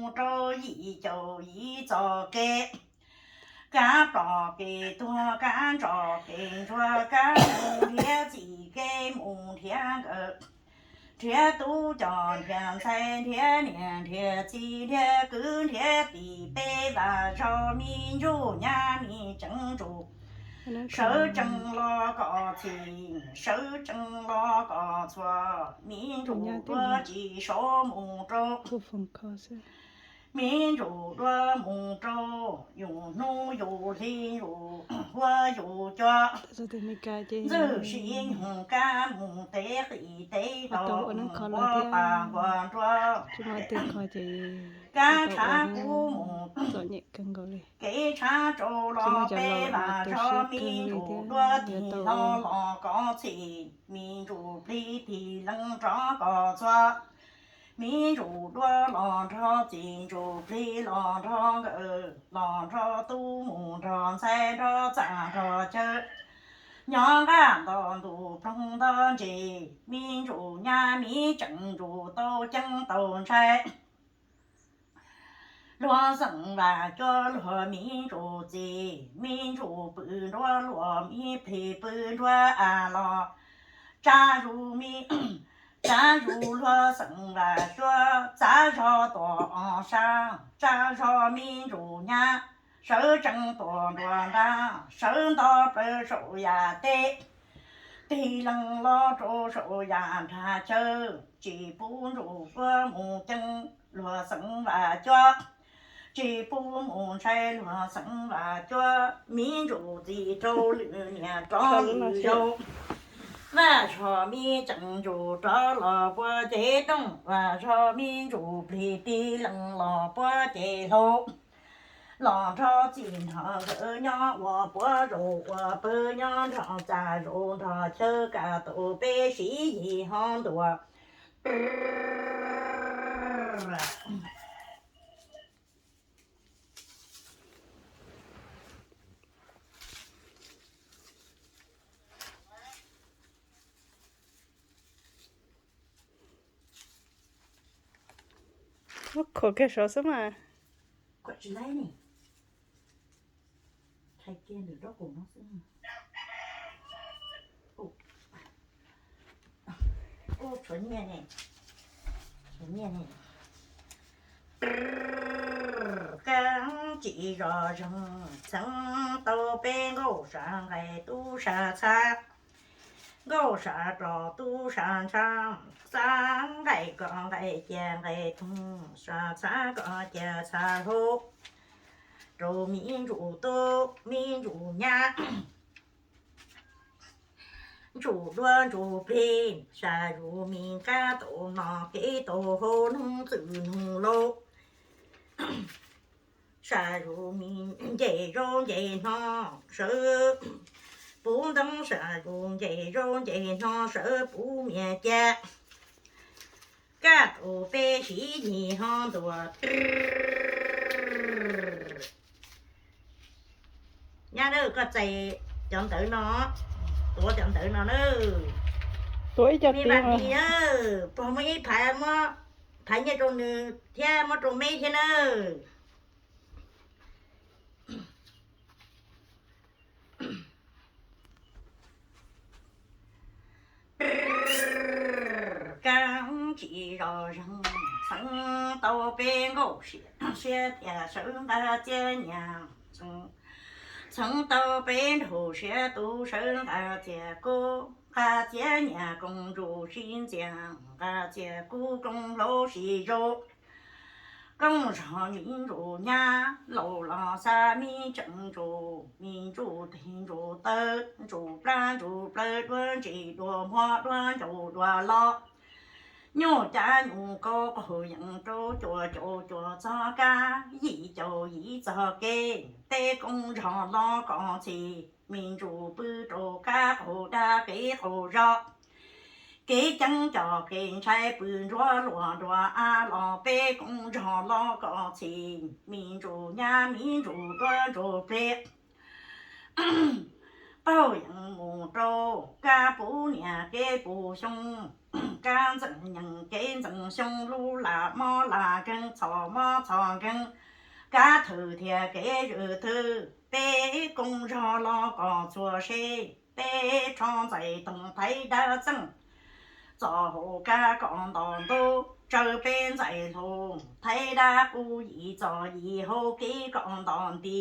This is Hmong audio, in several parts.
mus rau yim caum yim txoj kev, kab plos kev tuag, kab ntsos kev ntsuag, kab mus nrhiav txim kev mus nrhiav nkawm, nrhiav tub coj nrhiav ntxhais, nrhiav niam nrhiav txiv, nrhiav kwv nrhiav tij, peb vaj zog me ntsuj nyab me tseem ntsuj, sawv tsees los kom txhim, sawv tsees los kom txhua, me ntsuj dua tsis saud mus rau, me ntsuj dua mus rau yus hnub yus hli yus huab yus cua, ntxwg sim nyoog kab mus tev qis tev tos nquag pas nquag nruab, kab tshav kub mus kev tshav rau los peb vaj zog, me ntsuj dua tig hlo los kom txhim, me ntsuj plig tig lees rov kom txhua, me ntsuj dua los nrog txiv, ntsuj plig los nrog nkawm, los nrog tub mus nrog ntxhais, nrog txaj nrog chaw, nyob nqaj nto ntuj ploog nto ntsis, me ntsuj nyab me tseem ntsuj tau ceeb tau ntshai. Luag xeem Vaj Cuab luag me ntsuj txiv, me ntsuj pw nruab luam, me plig pw nruab av los, tsav zus me, tsav zus luag xeem Vaj Cuab, txav zog tuam o sab, tsav zog me ntsuj nyab, sawv tsees tuam nruab nrab, sawv nto plaws saum yam teb, tig lees los rau saum yam nrag chaw, tsis pub ntsuj puab mus ceeb luag xeem Vaj Cuab, tsis pub mus ntshai luag xeem Vaj Cuab, me ntsuj txiv rau lwm niam rov lwm zaus. Vaj Zog me tseem ntsuj rov los puag cev rooj, Vaj Zog me ntsuj plig tig lees los puag cev hlau. Los nrog txij nrog nkawm nyob ua puab zaus ua pawg, nyob nrog txaj zaus nrog chaw, kaj tus peb sib yig ho ntuas. Muab khuam kiag saud xwb mas. Kab tsis zom zeeg, txheeb tau peb nkauj sam nqaij tub sam txhab, nkauj sam roj tub sam ntshav, txhab nqaij koj nqaij cia nqaij toog, sam txhab koj cia txhab hlau, rau me ntsuj tub me ntsuj nyab, ntsuj duab ntsuj plig, sam zus me kab tau no kev tau hau, noog txwm noog laus, sam zus me nce zaub nce hno, sawv puv ntoob, sam zus nce zaub nce hno, sawv puv mias cas, kaj tus peb sib yig ho ntuas. Nyab na, koj txais cov ntawv no, tuav cov ntawv no na. Tuav ib co me tiag. Pog muab ib phaiv, phaiv nyiaj rau nws thiab muab rau me thiab na. Kab tsis zom zeeg, txheeb tau peb nkauj siab, siab tias sawv nqa txiab nyias, txheeb tau peb nraug siab tus sawv nqa txiab kub, nqa txiab nyias kooj ntsuj sib ntxias, nqa txiab kub kooj hlau sib zaug. Kooj zog me ntsuj nyab, laus los xa me tseem ntsuj, me ntsuj tig ntsuj taw, ntsuj plab ntsuj plawv, duab ntsis duab muag, duab ncauj duab los, nyuj cav nyuj kaub, qaug yees rau cua caum cua txog kab, yim caum yim txog kev, tej kooj zog los kom txhim, me ntsuj pw rau kab qaug dag kev qaug zog. Kev ceeb coj kev ntshai, pw nruab luam nruab av los peb kooj zog los kom txhim, me ntsuj nyab me ntsuj duab ntsuj plig. Qaug yees mus rau kab puv niam kev puv xyoo, kab ntxeem nyeem kev ntxeem xyoo, lub lam mob lam nkeeg, txhom mob txhom nkeeg, kab thwm thiab kev zwm thwm, peb kooj zog los kom txhua se, peb rho ntxais toog thaib dab txeej, txo hauv kab kom nto ntuj, tsawv peb ntxais hlau, thaib dab qub yim txo yim hauv kev kom nto nti,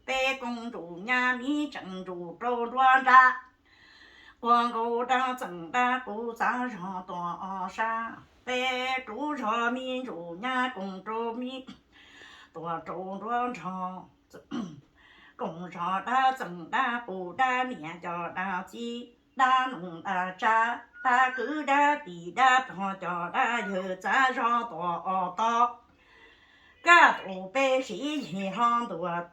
peb kooj ntsum nyab miv tseem ntsum rau nruab nrab, qua nkaus dab txeem dab qub txav zog tuam ob sab, peb rub zog miv ntsum nyab kooj rau miv tuam rau nruab nrog, kooj zog dab txeem dab qub dab niam cov dab txiv, dab noog dab tsab, dab kwv dab tij dab pog cov dab yawg txav zog tuam ob tog, kaj tus peb siv yig ho ntuas.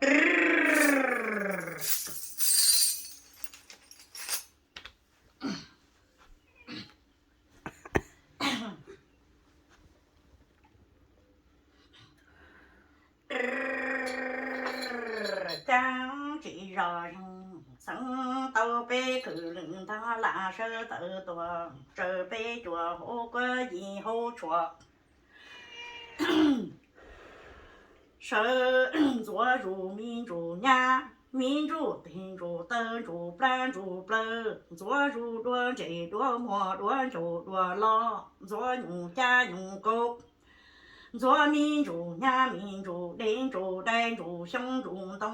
Kab tsis zos zoo, txheeb tau peb khwv lwm ntag lam sawv tawm tuaj, tsawv peb cuam hauv kuab yim hauv tshuam, sawv ntxuav zus miv ntsuj nyab, miv ntsuj tes ntsuj taw ntsuj plab ntsuj plawv, ntxuav zus duab ntses duab muag duab ntsaus duab loj, ntxuav nyuj cab nyuj kaub, ntxuav miv ntsuj nyab miv ntsuj dej ntsuj dais ntsuj xyoob ntsuj ntoo,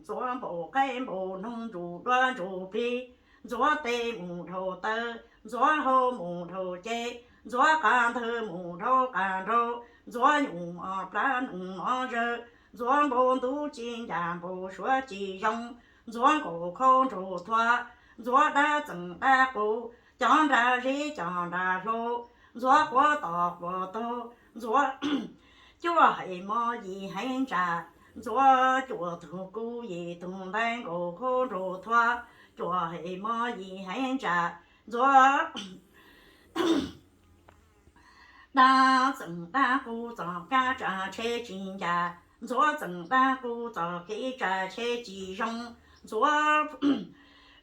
ntxuav npaum qaib npaum noog ntsuj duab ntsuj plig, ntxuav tes mus dhau taw, ntxuav hau mus dhau ceg, ntxuav qab ntawg mus dhau qab nraug, ntxuav nyuj mov plab noog mov zawg, ntxuav npau ntub ci ncas npau suav ci zoo, ntxuav nkaus khaub nraug thuav, ntxuav dab txeem dab qub, cov nra zeb cov nra hlau, ntxuav quav tom quav taug, ntxuav cuaj haiv mov yim haiv ntsa, ntxuav cuaj tug kub yim tug ntaiv nkaus khaub nraug thuav, cuaj haiv mov yim haiv ntsa, ntxuav dab txeem dab qub txoj kab tsa tsheb tsis ncas, ntxuav txeem dab qub txoj kev tsa tsheb tsis zoo, ntxuav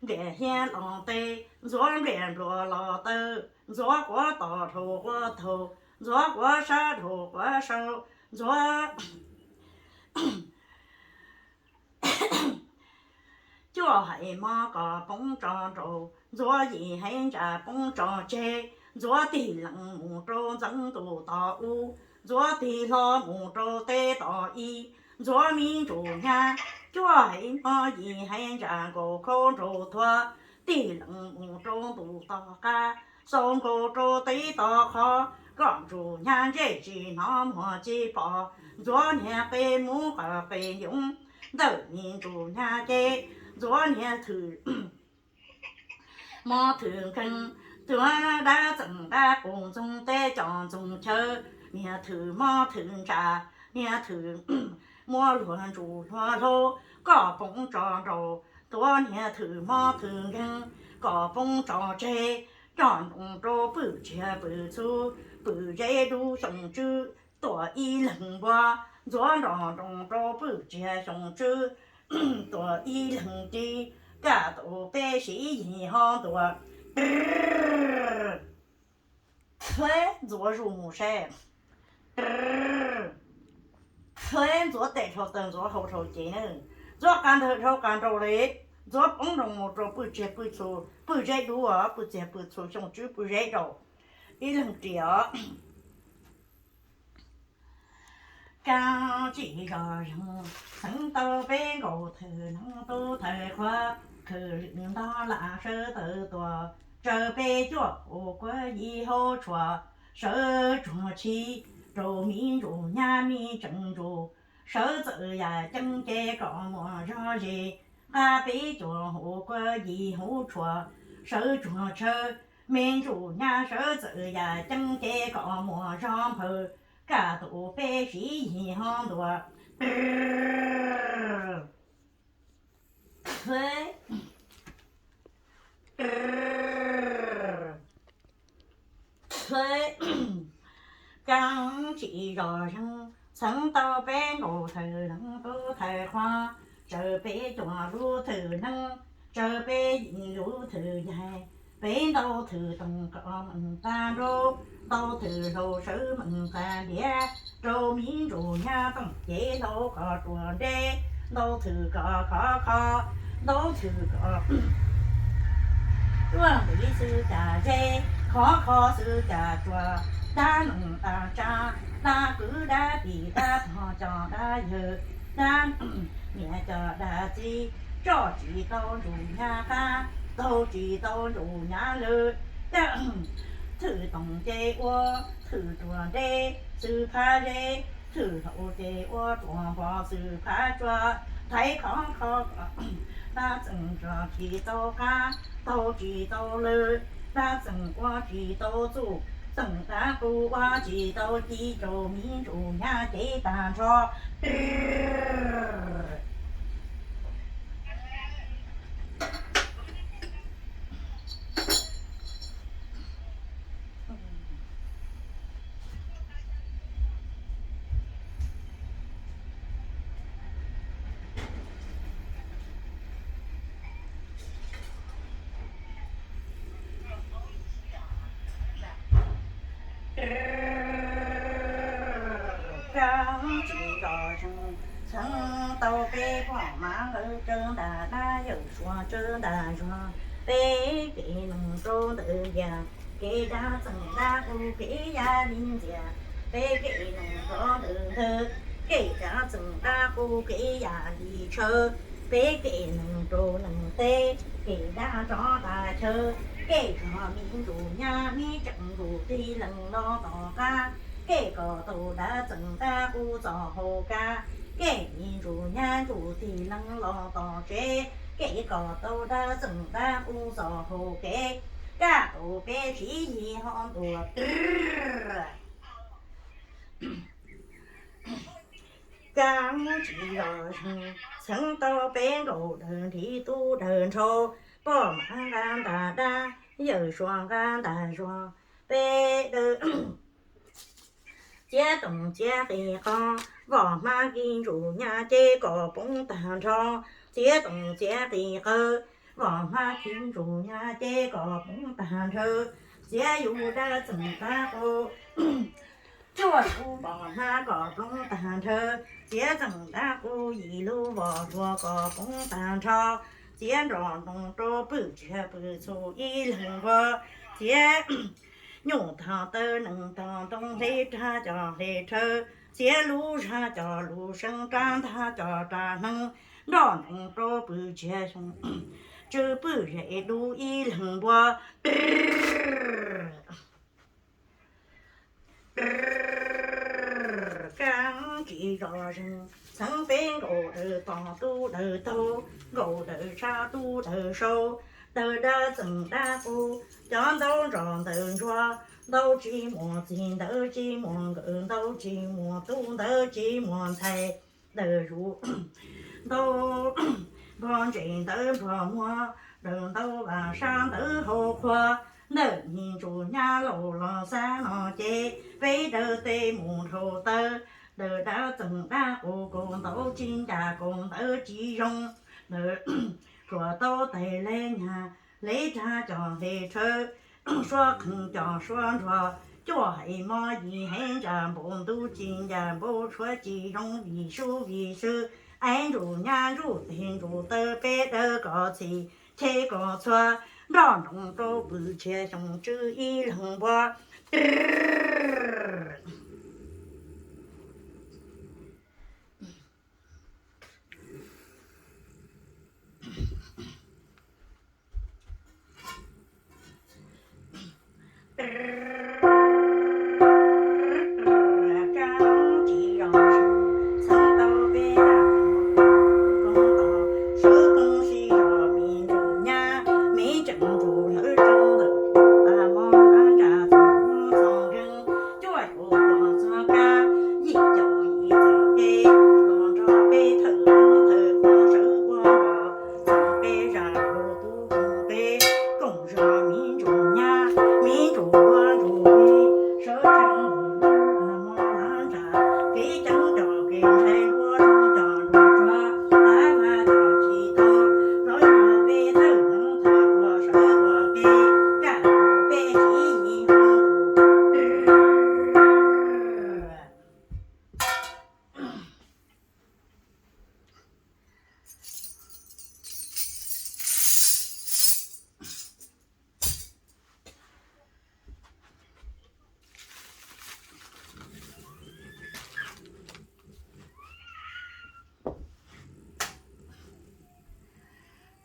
nplias hiab los teb, ntxuav nplias npluag los taw, ntxuav quav tom dhau quav taug, ntxuav quav sab dhau quav sau, ntxuav cuaj haiv mov kom poob tso nraud, ntxuav yim haiv ntsa poob tso tseg, ntxuav tig lees mus rau ntxeev ntuj tom ub, ntxuav tig hlo mus rau teb tom ib, ntxuav miv ntsuj nyab, cuaj haiv mov yim haiv ntsa nkaus khaub nraug thuav, tig lees mus rau ntuj tom qab, xau nkaus rau teb tom qhov, kom ntsuj nyab ntsej tsis hnov muag tsis pom, ntxuav niag qe mub qe ncoov ntawm miv ntsuj nyab ceg, ntxuav niag thwm mov thwm nkeeg, ntxuav dab txeem dab qub ntxoog teb cov ntxoog chaw, niag thwm mov thwm ntsa, niag thwm muab luag ntsuj luag hlau, kom poob tso nraud, ntxuav niag thwm mov thwm nkeeg, kom poob tso tseg, coj nroos rau pwj tsiag pwj txhu, pwj zeb dub xyoo tswb tuam ib leeg npua, ntxuav nroj nroos rau pwj tsiag xyoo tswb tuam ib leeg ris, kaj tus peb siv yig ho ntuas. Txheb ntxuav zus mus saib, txheb ntxuav tes dhau taw ntxuav hau dhau ces na, ntxuav qab ntawg dhau qab nraud li, ntxuav poob nroos mus rau pwj tsiag pwj txhu, pwj zeb dub, pwj tsiag pwj txhu xyoo tswb pwj zeb daus, ib leeg ris os. Kav tsis zos zeeg, txheeb tau peb nkaus thawm neeg tub thawm qhua, khwv lwm ntog lam sawv tawm tuaj, tsawv peb cuaj hauv kuab yim hauv tshuam, sawv tsuag tshib rau miv ntsuj nyab miv tseem ntsuj, sawv txawm yam ceeb ces kom muaj zog zis, nqa peb cuaj hauv kuab yim hauv tshuam, sawv tsuag tshaw, miv ntsuj nyab sawv txawm yam ceeb ces kom muaj zog nphaw, kaj tus peb siv yig ho ntuas. Txheb, kav tsis zos zeeg, txheeb tau peb nkaus thawm neeg tub thawm qhua, tsawv peb cuaj lub thwm neeb, tsawv peb yim lub thwm yaig, Peb ntaus thwm toom kom meem tag nraug, ntaus thwm hlau sawv meem tag diav, rau mi ntsuj nyab toom cev hlau kom ruam nreb, ntaus thwm kom khov kho, ntaus thwm kom ruaj nqis xwb cas ze, khov kho xwb cas tsuas, dab meem dab tsa, dab kwv dab tij dab pog cov dab yawg, dab niam cov dab txiv, tso tsis tau ntsuj nyab qab, taug tsis tau ntsuj nyab lawm. Thwm toom ces ua thwm ruam nreb xwb phab ze, thwm hlau ces ua ruam npog xwb phab tsua, thaiv khov kho kom dab txeem tso tsis tau qab, taug tsis tau lawm, dab txeem ua tsis tau txuj, txeem dab qus ua tsis tau ci, rau mi ntsuj nyab cev tag nrho. Kav tsis zos zeeg, txheeb tau peb poj mab nkawd tsawb ntaj dab, yawm suav tsawb ntaj zuag, peb kev noog rau ntawm lias, kev dab txeem dab qus kev yam li ntxias, peb kev noog rau ntawm ntawd, kev dab txeem dab qus kev yam li tshaw, peb kev noog rau neeg teb, kev dab tsov tas chaw, kev zog mi ntsuj nyab mi tseem ntsuj tig leeg los tom qab, kev kom tau dab txeem dab qus txoj hau kev, kev mi ntsuj nyab ntsuj tig leeg los tom tsev, kev kom tau dab txeem dab qus txoj hau kev, kaj tau peb sib yig ho ntua. Kav tsis zos zeeg, txheeb tau peb nkaus dawg nrhiav tub dawg nrhau, poj mab nqa ntaj dab, yawm suav nqa ntaj zuag, peb dawg txiav toom txiav qis qos, vom hmab khi ntsuj nyab ces kom poob tag nrho, txiav toom txiav qis qawv, vom hmab khi ntsuj nyab ces kom poob tag nrho, txiav yus dab txeem dab qus cuaj lub vom hmab kom poob tag nrho, txiav txeem dab qus yim lub vom hluas kom poob tag nrho, txiav nroj ntoos rau pwj tsiaj pwj txhu ib leeg npua, txiav nyuj tog taw nees tog ntoo hle rag cov hle rhawv, txiav lub zag cov lub seeb rab ntag cov rab hneev, nroj ntoos rau pwj tsiaj xyoo tsw pwj zes dub ib leeg npua. Kav tsis zos zeeg, txheeb peb nkaus dawg tog tub dawg taug, nkaus dawg sab tub dawg sau, dawg dab txeem dab qus cov ntaub ntsog ntawm ntsuag, ntaub tsis muaj txig ntawv tsis muaj nkawm, ntaub tsis muaj tub ntawv tsis muaj ntxhais, dawg zuj ntaub npog ntse ntawv npog muag, dawg ntaub vaj sab ntawv hauv qhua, ntawm mi ntsuj nyab laus los xav no ces peb dawg tej mus dhau taw, dawg dab txeem dab qus kaus ntaub tsis ncaj kaus ntawv tsis zoo, dawg tshuav tau tais le nyag, hle rag cov hle rhawv, suab qeeg cov suab nruag, cuaj hais mob yim hais ntsa npaum ntub tsis ncaj npaum tshuav tsis zoo vim sub vim sw, aiv ntsuj nyab ntsuj teg ntsuj taw peb dawg koj txhim cheb koj txhua, nroj ntoos rau pwj tsiaj xyoo tsw ib leeg npua.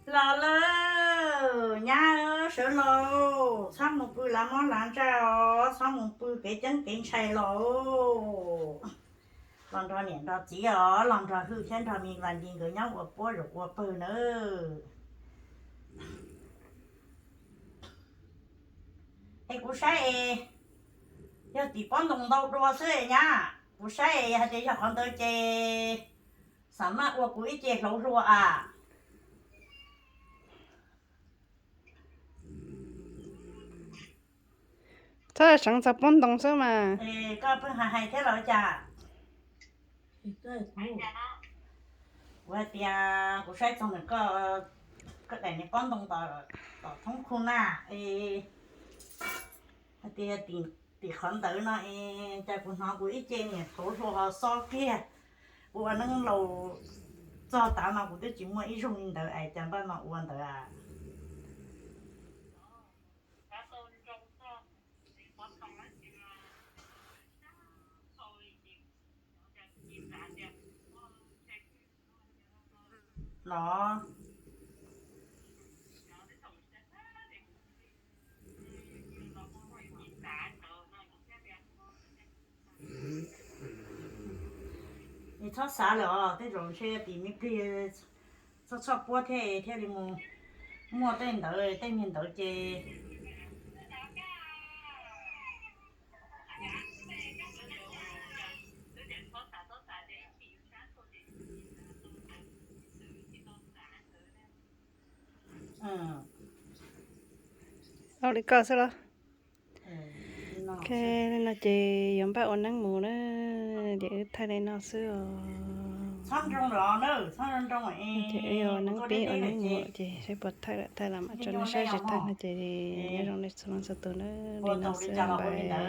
Los lawm nyab, sawv los, txhob mus pw lav mob lav ntsaj os, txhob mus pw kev ceeb kev ntshai los. Los nrog niam nrog txiv os, los nrog Hwj thiab nrog Me Vas Lis nkawd nyob ua puab zaum ua pawg nawb. Es kuv saib es yog tim pob ntoo ntau dua xwb nyab, kuv saib es hais tias yog qhov ntawd ces xam maj ua kuv ib ce hlauv hlua as. Txhob seev txog pob ntoo xwb mas. Koj pheej hais hais thiab los cas? Kuv hais tias kuv saib txog ntawm koj, koj daim niag pob ntoo tom thoob khu na, es hais tias tim qhov ntawd no es cas kuv hnov kuv ib ce niag hlauv hlua ho xob kiag. Kuv ua neeb laus txog tav no kuv twb tsis muaj ib zaug li ntawd es cas npaj no ua ntawd a. Los es txhob xav lawm os, tej zaum ntshe tim me plig txhob txhob puab thiab es thiaj li mus muaj tej ntawd tej niag ntawd ces Ua li koj xwb los? Ok, li no ces yuav npaj ua neeb mus na, ces wb thaij li no xwb os. Ces wb yuav ua neeb pib ua neeb mus ces saib puas thaij lawm thaij los mam tso nej saib tsis thaij no ces nyob zoo nej txhua leej txhua tus na, li no xwb, bye.